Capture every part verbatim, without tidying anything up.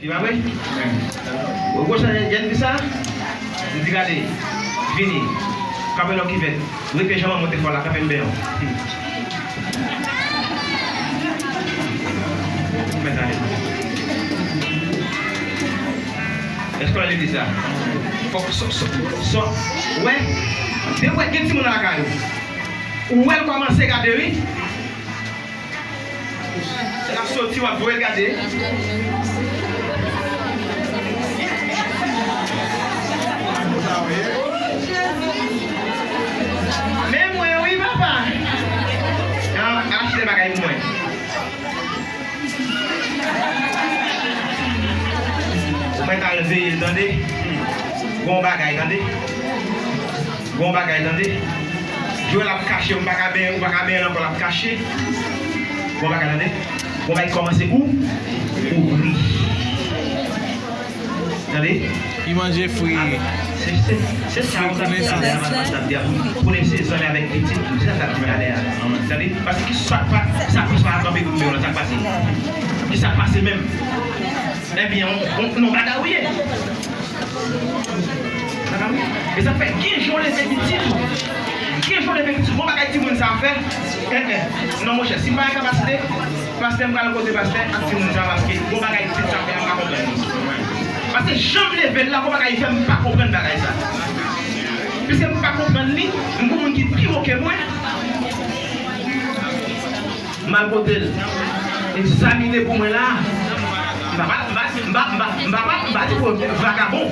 Li pa vre? Ou gwo sa, jèn fi sa? M di, gade, vini. Kanpe nan kivèt. Rete jan manman w te fè w la, kanpe m benyen w. Mèt ale. Èske w nan legliz la? Fòk sò, sò, sò, wè, depi w wè gen timoun nan lakay ou, ou wè l kòmanse gade, wi. L ap soti, w ap voye l gade. Men mwen wi, papa. An, achte bagay pou mwen. Mwen t al veye l, tande. Gon bagay, tande. Gon bagay, tande. Jwèl ap kache, ou pa ka benyen, ou pa ka benyen l ankò, l ap kache. Gon bagay, tande. Gon bagay kòmanse ou, ouvri. Tande. Li manje fri. Se, se, se sa ou t ap di talè a, madanm t ap di a pou, pou lese zanmi avèk pitit, se sa l t ap di talè a. Tande. Paske ki sa pa, sa plis pa kanpe pou mwen, sa k pase. Ki sa k pase menm? Ebyen, on, on, non, bagay ou ye. Bagay ou ye. E sa fè gen jan w leve pitit ou. Gen jan w leve pitit ou. Bon bagay timoun sa a fè. Eh, eh. Non, monchè, si m pa gen kapasite, pastè, m pral kote pastè ak timoun sa a, paske bon bagay pitit sa a fè, m pa konprann li. Paske jan m leve l la, bon bagay li fè, m pa konprann bagay sa. Piske m pa konprann li, m gon moun ki pi wo ke mwen. M al kote l. Egzamine pou mwen la. M pa, m pa, m pa di pou vagabon.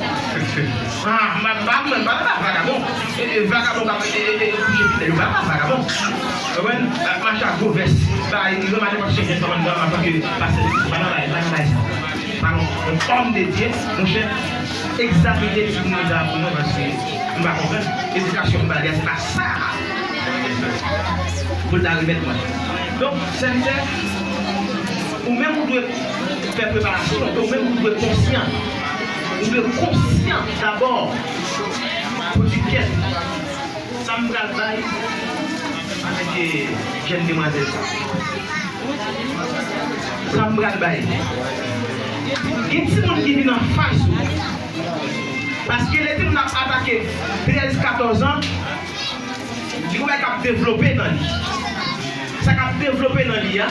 Ah, m pa, m pa, m pa, m pa vagabon. E, e, vagabon k ap, e, e, e, kouche fidèl, yo pa vagabon. Ou konprann? L ap mache ak gwo vès. Bagay, li renmen nenpòt chen, chen, kòmandan, antanke pastè. Pa nan bagay, pa nan bagay sa. Pa nan, yon òm de Dye, monchè, egzamine timoun sa pou mwen, paske m pa konprann. Edikasyon m ba li a, se pa sa. Pou l ta remèt mwen. Donk, sèvitè, ou menm ou dwe fè preparasyon, ou menm ou dwe konsyan. Ou dwe konsyan dabò pou di kèt. Sa m pral bay avèk, eh, jèn demwazèl sa. Sa m pral bay. Gen timoun ki vin anfas ou. Paske lè timoun ap atake trèz, katòz an, li gon bagay k ap devlope nan li. Sa k ap devlope nan li a,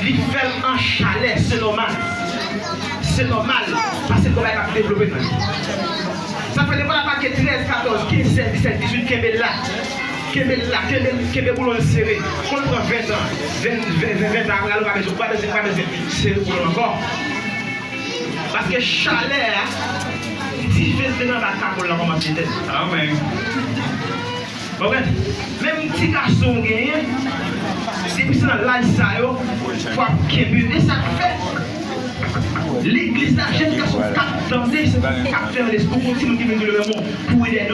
li fè l an chalè, se nòmal. Se nòmal, paske gon bagay k ap devlope nan li. Sa fè depi l atake trèz, katòz, kenz, sèz, disèt, dizuit, kenbe l la. Kenbe l la, kenbe, kenbe boulon l sere. Konn pran ven tan, ven, ven, ven, ven tan apre, ou pa bezwen, ou pa bezwen, ou pa bezwen sere boulon l ankò. Paske chalè a, dife te nan ba kapon l la kòmanse etèn. Amèn. Konprann? Menm ti gason w genyen, depi se nan laj sa yo, fò w ap kenbe. E sa k fè legliz la, jèn gason k ap tande, se pou kaptè nan lespri, pou yon timoun ki vin di l, renmen w, pou ede l.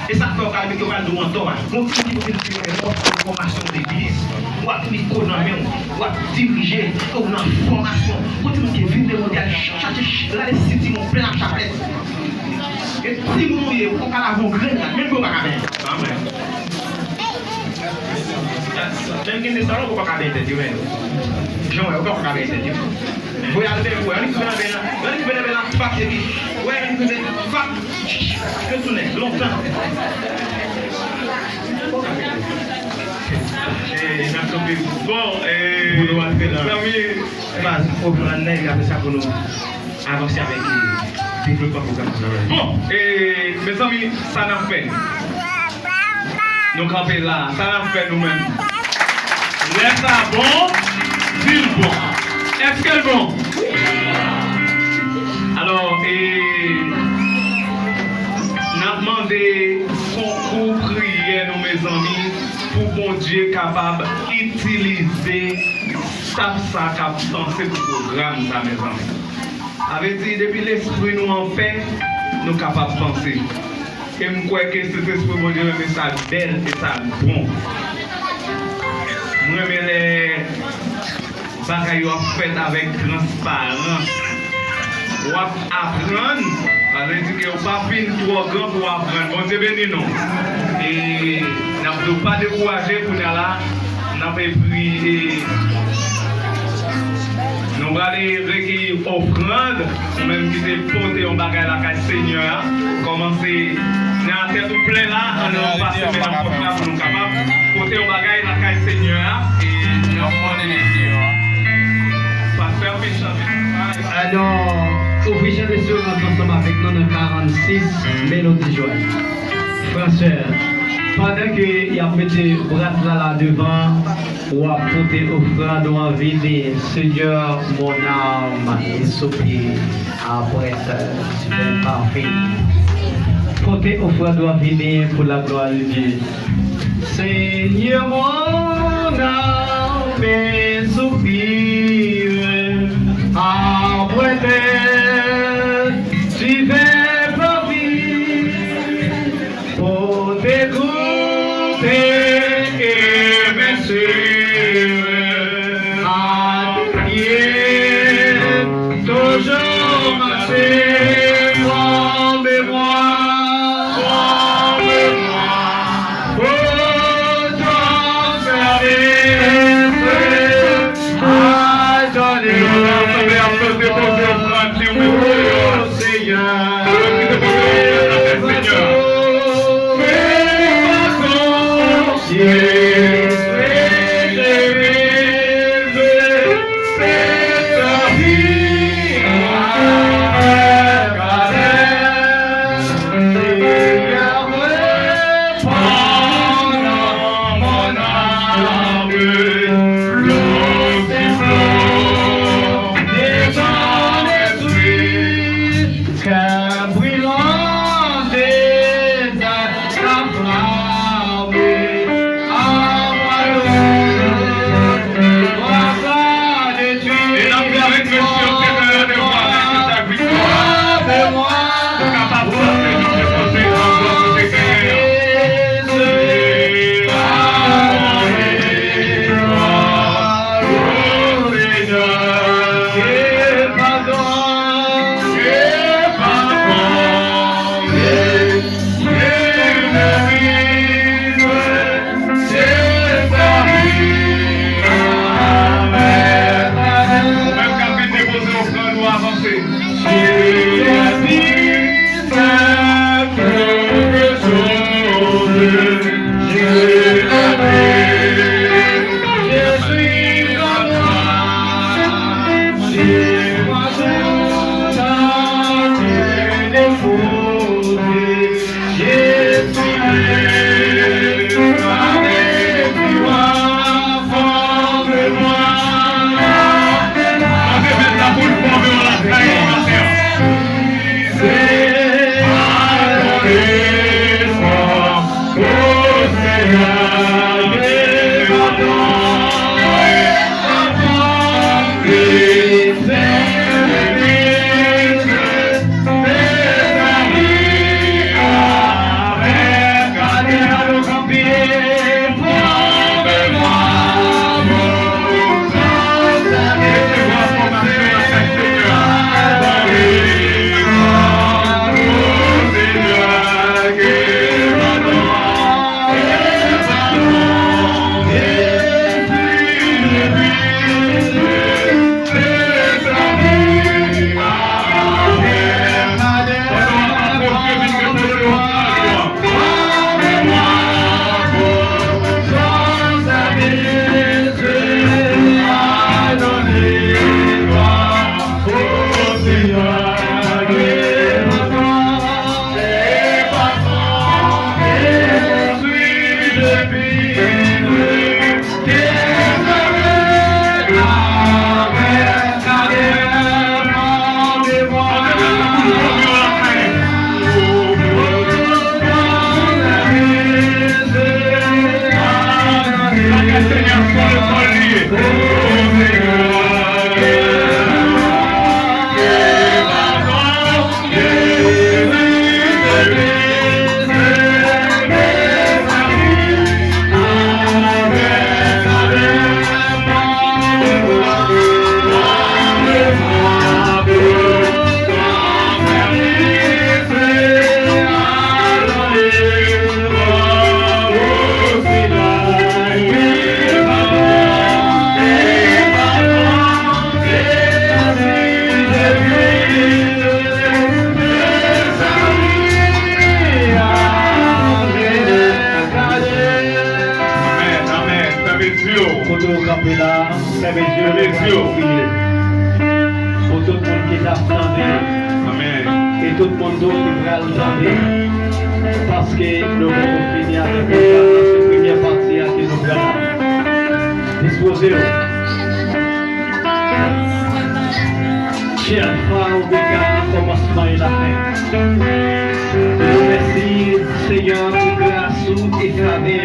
E sa k fè w ka, yo pral di w antò a. Yon timoun ki vin di w, renmen w, fòmasyon legliz, w ap mikwo nan men w, w ap dirije, ou nan fòmasyon. Yon timoun ki vin de mondyal, chache, rale si timoun plen ak chaplèt. E timoun ou ye, ou pa ka lave yon grenn rad, menm yo pa ka benyen. Amèn. Menm gen de salòp, ou pa ka benyen tèt yo, menm. Jan wè, ou pa ka benyen tèt yo. Voye al benyen, voye, annik rive nan benyen, annik rive nan benyen la, fap, epi, wè, annik rive, fap, yo tounen, lontan. E, n ap kanpe. Bon, e, zanmi. Baz, ou pran nèg, apre sa pou nou avanse avèk, e, devlopman pwogram sa. Bon, e, mezanmi, sa n ap fè? Nou kanpe la, sa n ap fè nou menm? Lè sa bon, di l bon. Èske l bon? Alò, e, n ap mande konkou priyè nou, mezanmi, pou Bondye kapab itilize staf sa k ap panse pou pwogram sa, mezanmi. Sa vle di, depi lespri nou anpè, nou kapab panse. E m kwè ke Sentespri Bondye renmen sa k bèl e sa k bon. M renmen lè bagay yo ap fèt avèk transparans. W ap aprann, sa vle di ke w pa fin twò gran pou w aprann. Bondye beni nou. E n ap di w pa dekouraje kounye a la. N ap epi, e, nou Prale rekeyi ofrann, ou menm ki te pote yon bagay lakay Senyè a. Kòmanse nan tèt ou plen la, ann nou pase men nan pòt la pou nou kapab pote yon bagay lakay Senyè a. E yon bon enerji yo. Pastè Michel. Alò, ouvri jan de sirans ansanm avèk nou nan karannsis Melodi Jwa. Frè, sè, pandan ke y ap mete brat la la devan, w ap pote ofrann ou an vini, Senyè, mon âme et soupire après tes divins parfums. Pote ofrann ou an vini pou la gloire de Dieu. Seigneur, mon âme soupire après tes divins parfums. Pour t'écouter et me suivre à tes pieds, toujours marcher, forme-moi, forme-moi, pour ton service, à ton œuvre. Seyè. Cœur brillant des enflammes, envoie-nous, envoie-nous. E n ap di avèk mesye yo, Senyè, devan avèk tout sa viktwa. Pou kapab pase nou depoze ankò sou te genyen an. Ou menm k ap vin depoze ofrann ou, avanse. Mande mèt la pou l fòme yon lakay li maten an. Tande. Amèn. E tout moun tou ki pral tande. Paske nou poko fini avèk pwogram nan, se premyè pati a ke nou pral. Dispoze w. Ki Alfa, Omega, kòmansman e lafen. Nou mèsi, Senyè, pou gras ou e favè.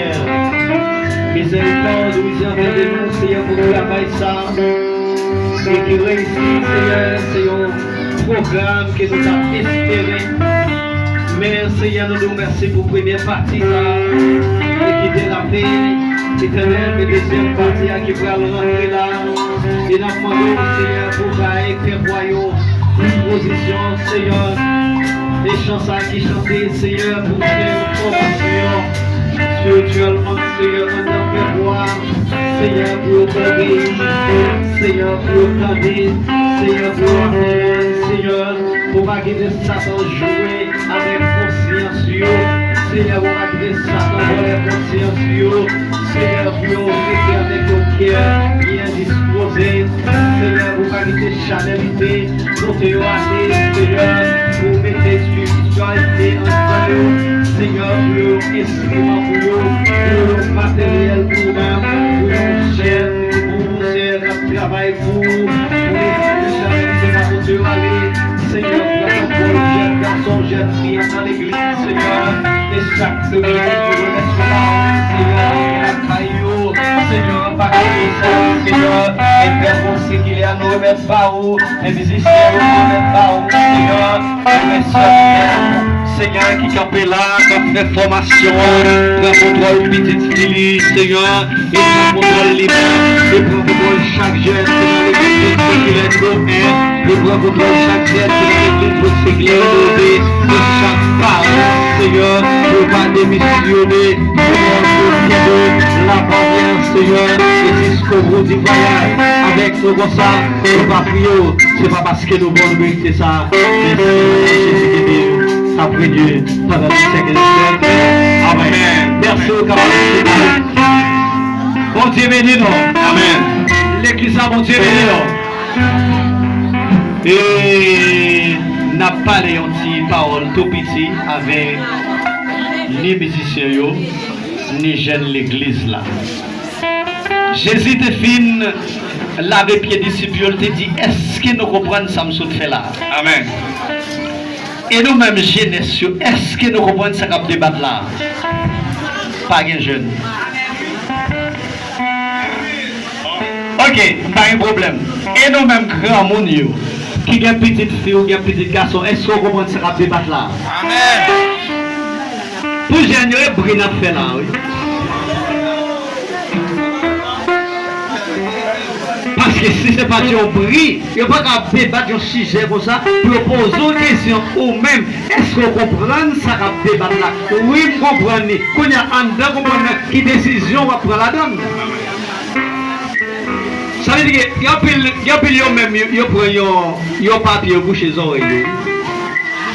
Mizèrikòd ou, Senyè, tande nou, Senyè, pou travay sa. E ki reyisi, Senyè, se yon pwogram ke nou t ap espere. Men, Senyè, nou di w mèsi pou premyè pati sa a. E ki te lapè, Etènèl, men dezyèm pati a ki pral rantre la. E n ap mande w, Senyè, pou w bay pèp wa yo dispozisyon, Senyè. E chan sa ki chante, Senyè, pou fè yon fòmasyon espirityèlman, Senyè, anndan pèp wa. Senyè, pou yo obeyi. Senyè, pou yo tande. Senyè, pou yo aprann, Senyè, pou pa kite Satan jwe avèk konsyans yo. Senyè, pou pa kite Satan vòlè konsyans yo. Senyè, pou yo rete avèk yon kè byen dispoze. Senyè, pou pa kite chanèlite pote yo ale, Senyè, pou mete espirityalite anndan yo. Senyè, pou yo enstriman pou yo, pou yo materyèl pou ou menm, pou yon jèn ki pou Senyè, k ap travay pou ou, pou espirityalite sa pote yo ale. Senyè, pran kontwòl jèn gason, jèn fi an nan legliz, Senyè. E chak semèn, nou remèt yo ba ou, Senyè, lakay yo, Senyè, pa kite sa, Senyè. E pè konsekile a, nou remèt ba ou, e mizisyen yo, nou remèt ba ou, Senyè. Remèsye Senyè, ki kanpe la, k ap fè fòmasyon an, pran kontwòl pitit fi li, Senyè. E pran kontwòl li menm, e pran kontwòl chak jèn ki nan legliz Senkilè Noè, e pran kontwòl chak jèn ki nan legliz Senkilè Noè, e chak paran, Senyè, pou yo pa demisyone, Senyè, pou yo kenbe labann nan, Senyè, e jiskobou di vwayaj avèk nou konsa, nou pa priye w, se pa paske nou bon nou merite sa, men Senyè Jezi kenbe yo, k ap renye pandan tout syèk e tout syèk. Amèn. Amèn. Mèsi, ou kapab. Bondye beni nou. Amèn. Legliz la, Bondye beni nou. E n ap pale yon ti pawòl tou piti avèk ni mizisyen yo, ni jèn legliz la. Jezi te fin lave pye disip yo, l te di, èske nou konprann sa m sot fè la a? Amèn. E nou menm jenès yo, èske nou konprann sa k ap debat la a? Pa gen jèn. Oke, pa gen pwoblèm. E nou menm granmoun yo, ki gen pitit fi ou gen pitit gason, èske w konprann sa k ap debat la a? Amèn. Pou jèn yo, e bri n ap fè la a, wi. Paske si se pa t yon bri, yo pa ka ap debat yon sijè konsa, pou yo poze w kesyon ou menm, èske w konprann sa k ap debat la? Wi, m konprann li. Kounye a, anndan konprann nan, ki desizyon w ap pran ladan l? Sa vle di ke gen anpil, gen anpil yo menm, yo, yo pran yon, yon papye, yo bouche zòrèy yo.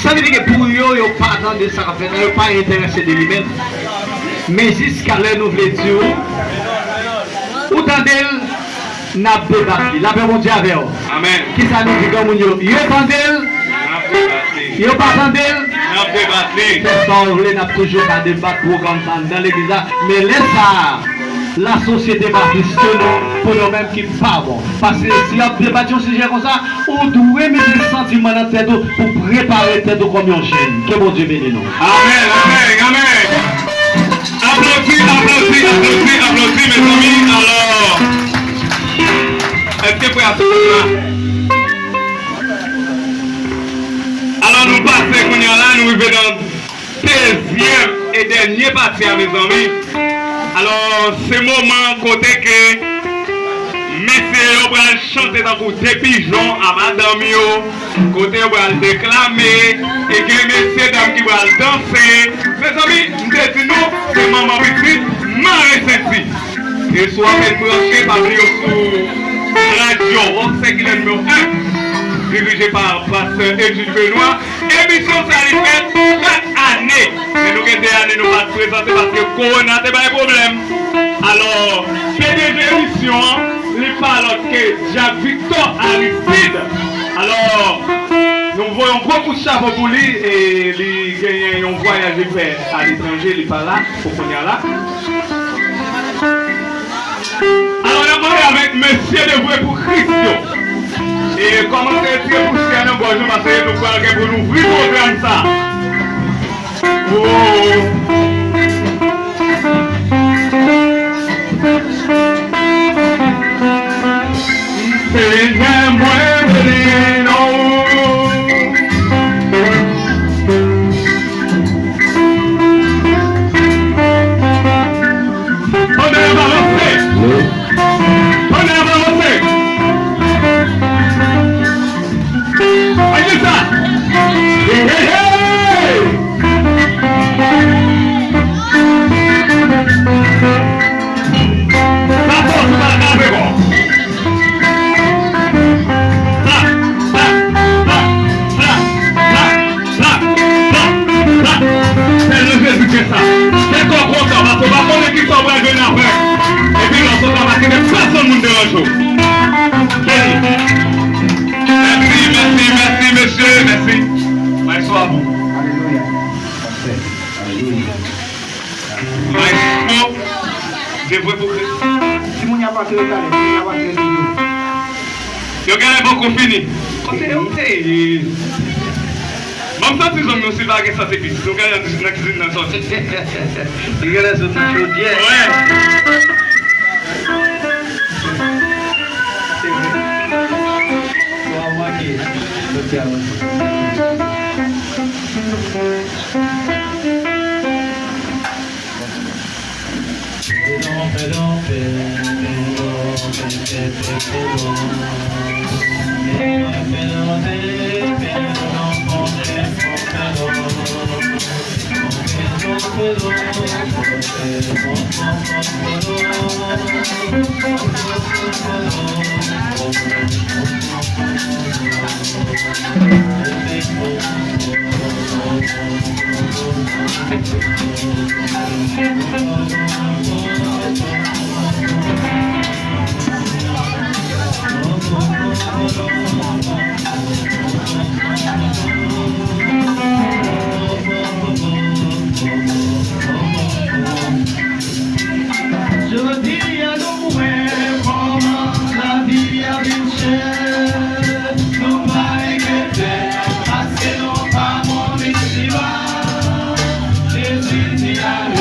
Sa vle di ke pou yo, yo pa tande sa k ap fèt la, yo pa enterese de li menm. Men jiskalè nou vle di w, ou tande l, n ap debat li. Lapè Bondye avè w. Amèn. Kisa nou di granmoun yo? Yo tande l? N ap debat li. Yo pa tande l? N ap debat li. Fè sa w vle, n ap toujou ka debat pwogram sa anndan legliz la. Men lè sa a, lasosyete va piste nou pou nou menm ki pa bon. Paske si y ap debat yon sijè konsa, ou dwe mete santiman nan tèt ou pou prepare tèt ou kòm yon jèn. Ke Bondye beni nou. Amèn, amèn, amèn. Aplodi, aplodi, aplodi, aplodi, mezanmi. Alò, èske frè a sou la? Alò, nou pase kounye a la, nou rive nan dezyèm e dènye pati a, mezanmi. Alò, se moman kote ke mesye yo pral chante tankou de pijon a madanm yo, kote yo pral deklame, e gen mesye dam ki pral danse. Mezanmi, m te di nou, se manman pitit, mare senti. E si w ape branche, pa bliye w sou radyo Wòk Sèkilè nimewo en, dirije pa pastè Edwin Benoit. Emisyon sa li fèt chak ane, men nou gen de ane nou pa t prezante paske kowona te bay pwoblèm. Alò, P D G emisyon an, li pa lòt ke Dyak Victor Aristide. Alò, Kout chapo pou li, e li genyen yon vwayaj li fè aletranje, li pa la pou kounye a la. Alò, n ap mande avèk mesye Devwe pou Kris yo. E kòmanse retire pousyè nan gòj nou, paske nou pral gen pou nou ouvri pwogram sa. Oh. Senyè, mwen vle non w. Pandan y ap avanse, pandan y ap avanse. Ann di sa. Hey, hey, hey! Sa fò, sa pa kanpe kò. Sa, sa, sa, sa, sa, sa, sa, sa. Sèl nan Jezi k gen sa. Kè kò kontan, paske w pa konnen ki sa w pral jwenn apre. Epi lè w sot la, pa kite pèsonn moun deranje w. Beni. Mèsi, mèsi, mèsi, mesye, mèsi. Maestro, a vous. Alelouya. Pastè. Alelouya. Maestro, Devwe pou Kris. Timoun y ap antre, gade, timoun y ap antre toujou. Yo genlè poko fini. Kote yo te ye? Ban m santi zong nou, si l pa gen santi pitit. Nou genlè nan kizin nan sòti. Li genlè soti chodyè. Wè. Se vre. Yo ap manke. Soti avanse. Jodi a nou wè kòman lavi a vin chè. Nou pa enkyete, paske nou pa mouri iba. Jezi di ale.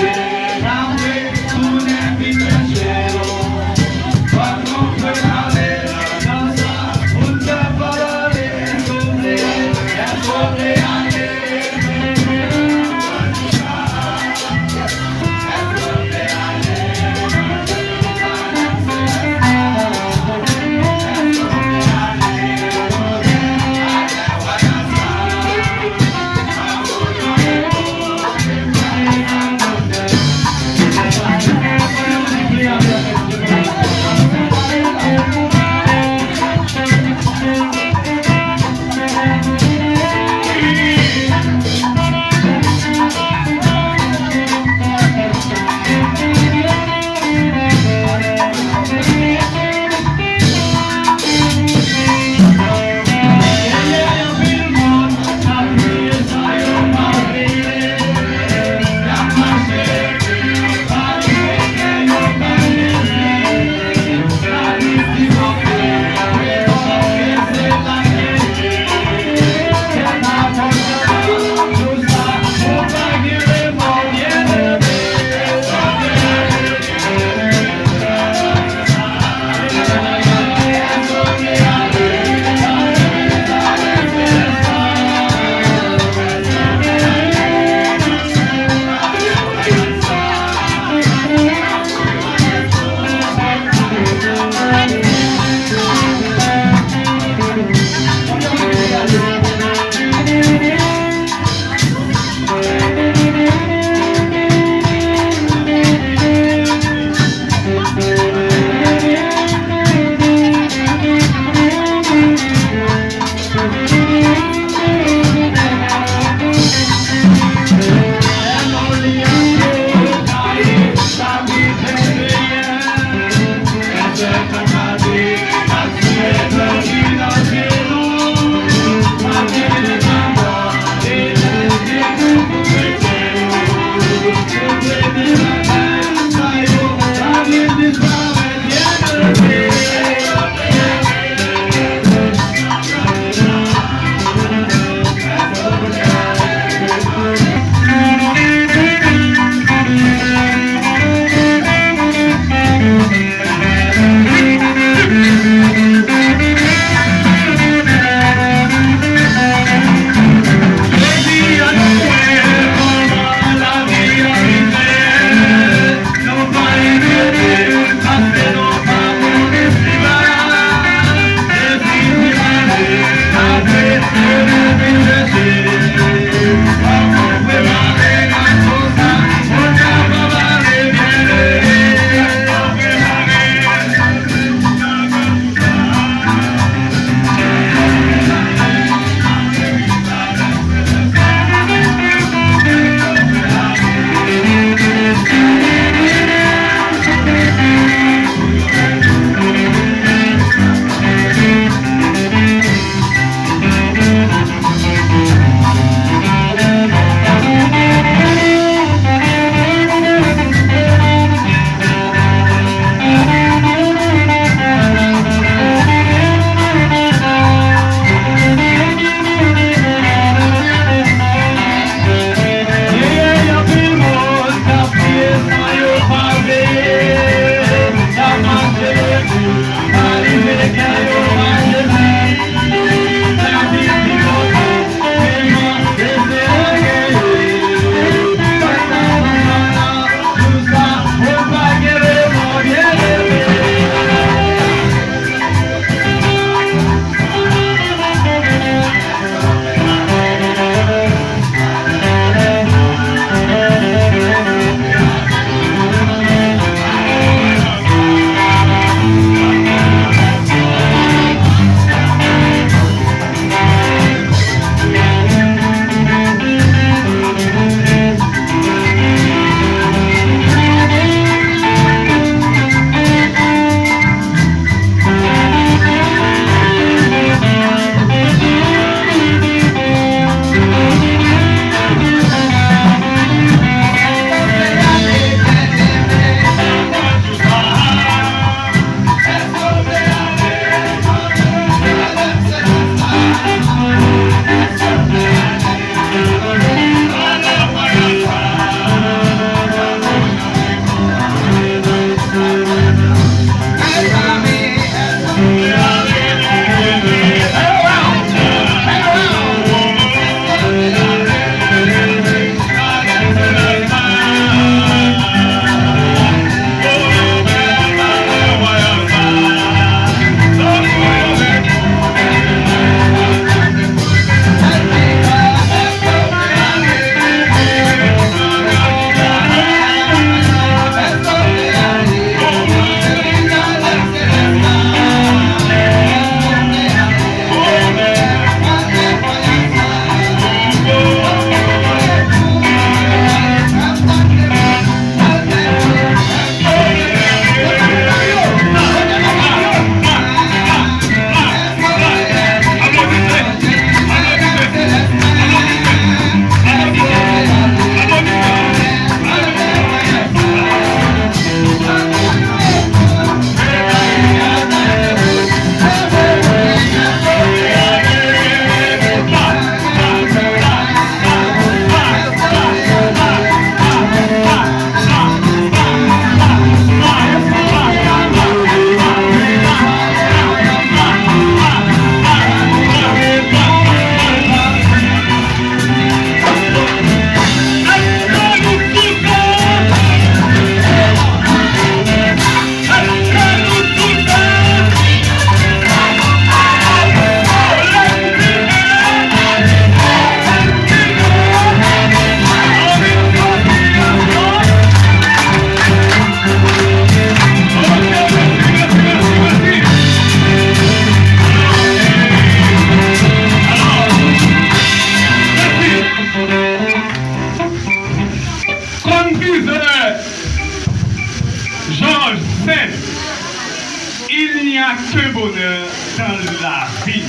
Un bonheur dans la vie,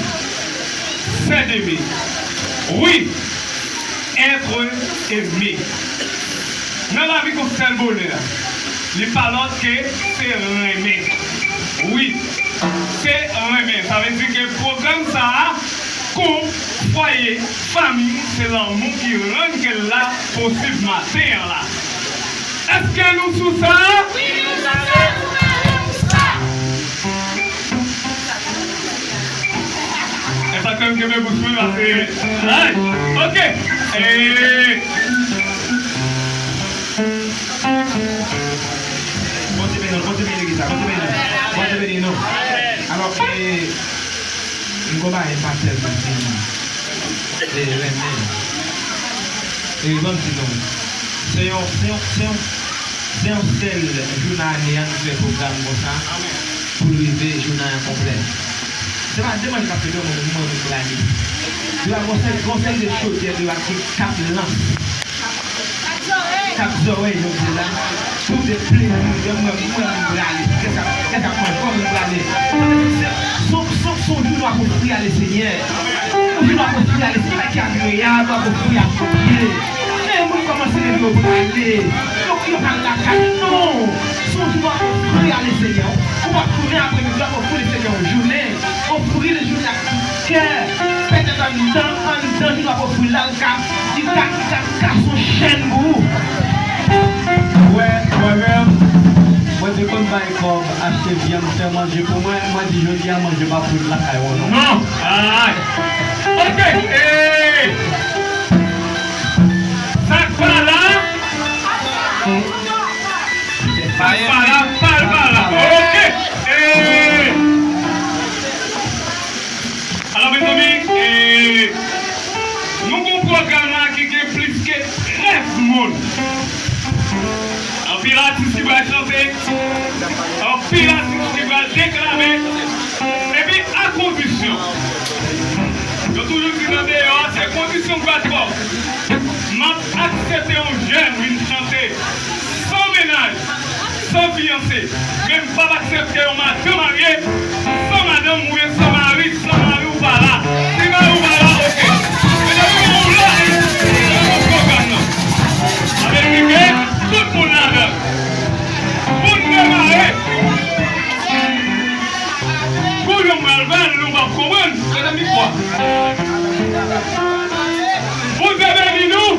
c'est d'aimer. Oui, être aimé. Nan lavi gon sèl bonè, li pa lòt ke se renmen. Wi, se renmen. Sa vle di ke pwogram sa a, koup, fwaye, fanmi, se lanmou ki rann ke l la posib maten an la. Èske nou sou sa? Wi, nou sou sa, nou pare pou sa. E pa kèm kenbe bouch mwen pase. Ay, ok. E, Bondye beni nou, Bondye beni legliz la, Bondye beni nou, Bondye beni nou. Alò, e, m gon bagay m pa tèlman fin, e, renmen. E, ban m di nou, se yon, se yon, se yon, se yon sèl jou nan ane a nou fè pwogram konsa pou l rive jounen an konplè. Se pa de manje k ap fè granmoun mwen menm brale. Se pa gon sèl, gon sèl de chodyè de ak de kap lans. K ap zòrèy jodi la. Pou de plezi, de mwen, mwen menm brale. Kè sa, kè sa mwen, mwen menm brale. Se, se, se, se yon jou nou ap ofri a Lesenyè. Yon jou nou ap ofri a Lesenyè, bagay ki agreyab, nou ap ofri a Bondye. Men moun kòmanse leve yo prale. Yo, yo pral lakay, non. Se yon jou nou ap ofri a Lesenyè. Ou p ap tounen apre midi, w ap ofri Lesenyè yon jounen. Ofri l jounen ak tout kè. Petèt anndan, anndan jou nou ap ofri l la, l ka, li ka, li ka kase yon chèn pou ou. Wè, mwen menm, mwen te konn bay kòb achte vyann, fè manje pou mwen, mwen di jodi a manje p ap ret lakay ou non. Non! Ay! Ok! Ey! Sa k pa la? Sa k pa la, pa l pa la. Ok! Ey! Alò, mezanmi, e, nou gon pwogram la ki gen plis ke trèz moun. Anpil atis ki pral chante, anpil atis ki pral deklame, epi a kondisyon, yo toujou di nan deyò, se kondisyon k bat kò. M ap aksepte yon jèn vin chante san mennaj, san fiyanse, men m p ap aksepte yon madanm marye san madanm oubyen san mari, san mari w pa la. Si mari w pa la, oke. Men depi mari w la, se nan pwogram nan. Sa vle di ke tout moun ladan l. Pou n demare, pou nou pral bal, nou p ap konprann. Mezanmi, kwa? Bondye beni nou.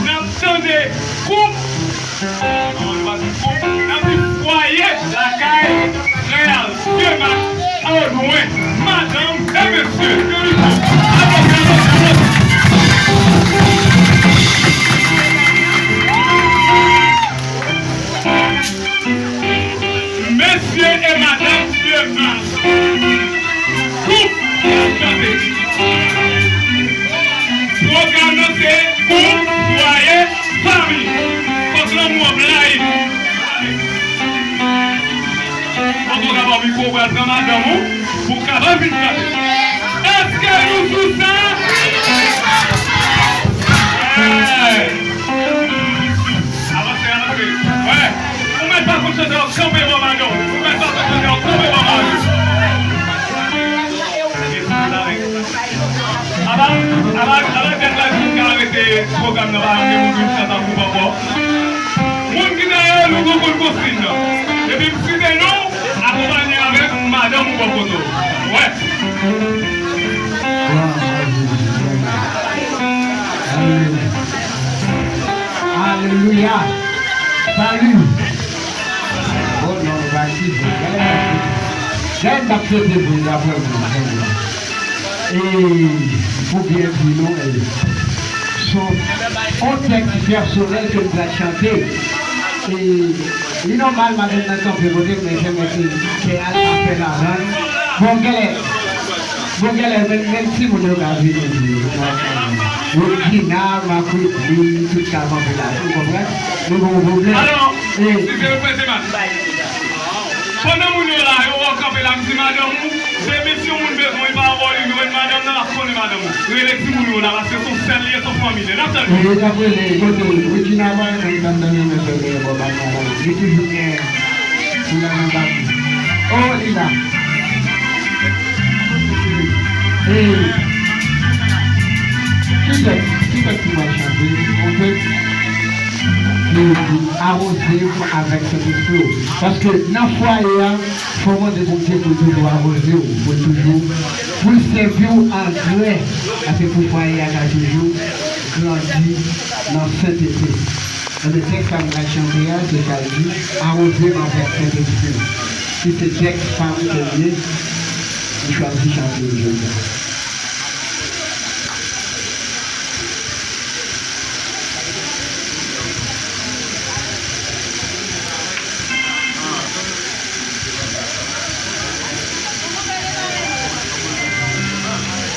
N ap tande koup. N ap di fwaye lakay frè Alcema Audouin. Madanm e mesye, ke li fò. Aplodi, aplodi, aplodi. Mesye e madanm Fielma, koup k ap chante. Pwogram nan se koup, fwaye, fanmi. Fòk lanmou an blayi. Fòk ou ka ba w mikwo, w pral pran madanm ou pou w kapab vin chante. Èske nou sou sa? Hey! Avanse, avanse. Wè. Ou mèt pa konn chante, w kanpe bò madanm. Ou mèt pa konn chante, w kanpe bò madanm. Apa, apa, apa, dèt la di nou ka arete pwogram nan, pa gen moun vin chante ankò. Moun ki dèyè nou, nou konn konsign nan. Depi m site non, akonpanye avèk madanm ou bò kote w. Wè. Glwa a Dye. Alelouya. Alelouya. Salut. Oh non, nou pa kite. Gade m ap sete pou l apre mwen. E, pou byen di nou, e, se yon tèks pèsonèl ke m pral chante. E, li nòmal, madanm nan kanpe kote m, men se mèt kè a l ap fè lavann. Bon, genlè, bon, genlè, menm, menm timoun yo ka vini tou. Regina, Marc Whitney, tout ka kanpe la. Ou konprann? Nou gon pwoblèm. Alò, e, si se reprezantan. Pandan moun yo la, yo wè w kanpe la, m di madanm ou, demen si yon moun bezwen w, li pa wè w, li jwenn madanm nan, l ap konnen madanm ou. Rele timoun yo la, paske se yon sèl li ye, se yon fanmi li ye. N ap tann li. Wi, n ap rele, kote l? Regina pa renmen tann nan renmen fè genyen bò bak madanm. Li toujou gen pou l al nan bak. Oh, li la. E ki tèks, ki tèks nou pral chante? Yon tèks ki di, awoze m avèk Sentespri w. Paske nan fwaye a, fò w mande Bondye pou l toujou awoze w, pou l toujou, pou l sèvi w angrè, paske pou fwaye a ka toujou grandi nan sentete. Ebyen, tèks sa m pral chante a, se sa l di, awoze m avèk Sentespri w. Ki se tèks pa m ke m ye, m chwazi chante l jodi a.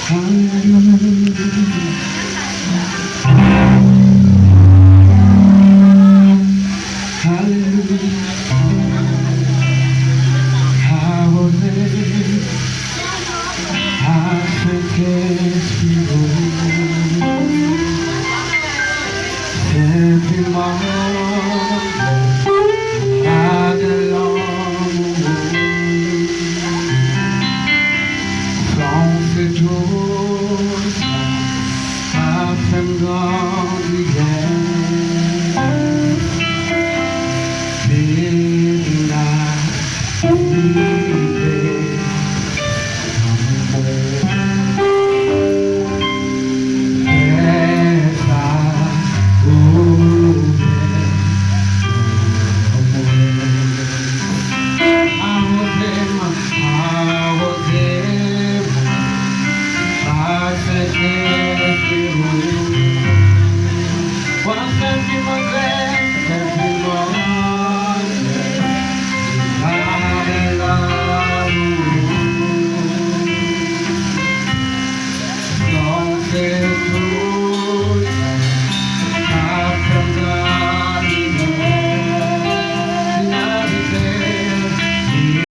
Alelouya. Alelouya. Awoze a Sentespri w. Senpleman, ladan lanmou, san se tou sa, pa fè m grandi byen. Vin la, vin.